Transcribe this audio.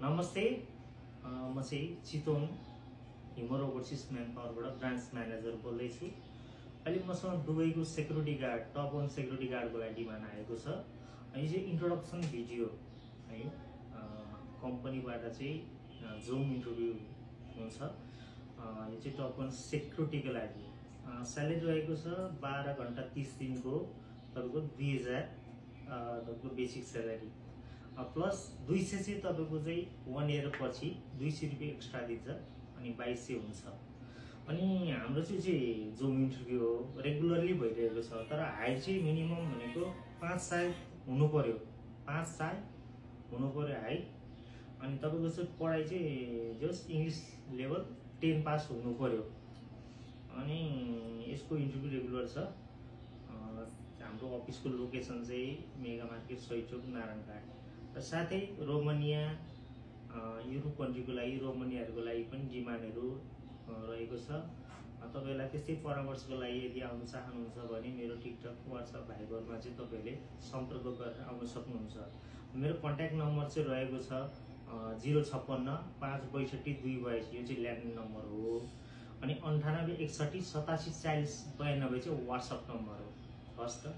नमस्ते, म चाहिँ चितवन हिमो रोबोटिक्स म्यान पावरबाट ब्रान्च म्यानेजर बोल्दैछु। अहिले मसँग दुबईको सेक्युरिटी गार्ड टप 1 सेक्युरिटी गार्डको लागि डिमान्ड आएको छ। यो चाहिँ इन्ट्रोडक्सन भिडियो है, कम्पनीबाट चाहिँ जुम इन्टरभ्यू हुन्छ। यो चाहिँ टप 1 सेक्युरिटीको लागि स्यालेरी रहेको छ 12 घण्टा 30 दिनको तपाईँको 2000 तपाईँको बेसिक स्यालेरी प्लस 200 चाहिँ तपाईँको चाहिँ 1 इयर पछि 200 रुपियाँ एक्स्ट्रा दिन्छ अनि 2200 हुन्छ। अनि हाम्रो चाहिँ जुम इन्टरभ्यू हो, रेगुलरली भइरहेको छ। तर हाइट चाहिँ मिनिमम भनेको 5 साल हुनु पर्यो, 5 साल हुनु पर्यो हाइट। अनि तपाईँको चाहिँ पढाइ चाहिँ जस्ट इङ्ग्लिस लेभल 10 पास हुनु पर्यो। अनि यसको इन्टरभ्यू रेगुलर छ। हाम्रो अफिसको लोकेसन चाहिँ मेगा मार्केट सैचोक नारायणघाट र साथै रोमानिया युरोप कन्ट्रीको लागि रोमानियाहरूको लागि पनि डिमान्डहरू रहेको छ। तपाईँलाई त्यस्तै परामर्शको लागि यदि आउन चाहनुहुन्छ भने मेरो टिकटक वाट्सएप भाइबरमा चाहिँ तपाईँले सम्पर्क गरेर आउन सक्नुहुन्छ। मेरो कन्ट्याक्ट नम्बर चाहिँ रहेको छ 056 562 222, यो चाहिँ ल्यान्ड नम्बर हो। अनि 98 61 87 40 92 चाहिँ वाट्सएप नम्बर हो। हस् त।